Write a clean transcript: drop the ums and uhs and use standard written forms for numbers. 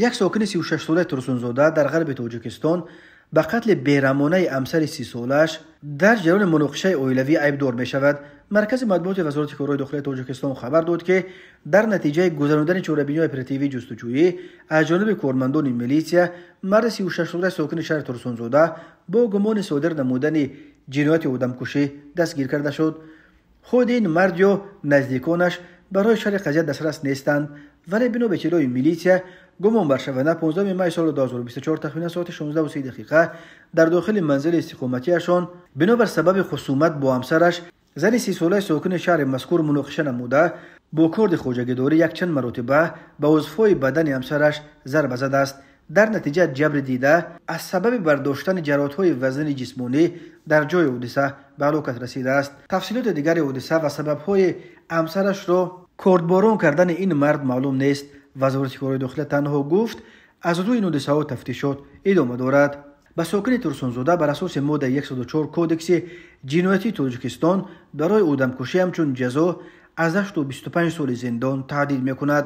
Як сокини 36-солаи Турсунзода дар ғарби Тоҷикистон ба қатли бераҳмонаи ҳамсари 30-солааш дар ҷараёни муноқишаи оилавӣ айбдор мешавад. Маркази матбуоти Вазорати корҳои дохилии Тоҷикистон хабар дод, ки дар натиҷаи гузарондани чорабиниҳои оперативии ҷустуҷӯӣ аз ҷониби кормандони милитсия марди 36-солаи сокини шаҳри Турсунзода бо гумони содир намудани ҷинояти одамкушӣ дастгир карда шуд. Худи ин мард ё наздиконаш барои шарҳи қазия дастрас нестанд, вале бино ба иттилои милитсия гумонбаршаванда 15 май соли 2024 тахминан соати 16:30 дар дохили манзили истиқоматиашон бинобар сабаби хусумат бо ҳамсараш зани 30-солаи сокини шаҳри мазкур муноқиша намуда бо корди хоҷагидорӣ якчанд маротиба ба узвҳои бадани ҳамсараш зарба задааст. Дар натиҷа ҷабри дида аз сабаби бардоштани ҷароҳатҳои вазнини ҷисмонӣ дар ҷои ҳодиса ба ҳалокат расидааст. Тафсилоти дигари ҳодиса ва сабабҳои ҳамсарашро кордборон кардани ин мард маълум нест. Вазорати корҳои дохила танҳо гуфт, аз рӯи ин ҳодисаҳо тафтишот идома дорад. Ба сокини Турсунзода бар асоси моддаи 104 Кодекси ҷиноятии Тоҷикистон барои одамкушӣ ҳамчун ҷазо аз 8 то 25 соли зиндон таҳдид мекунад.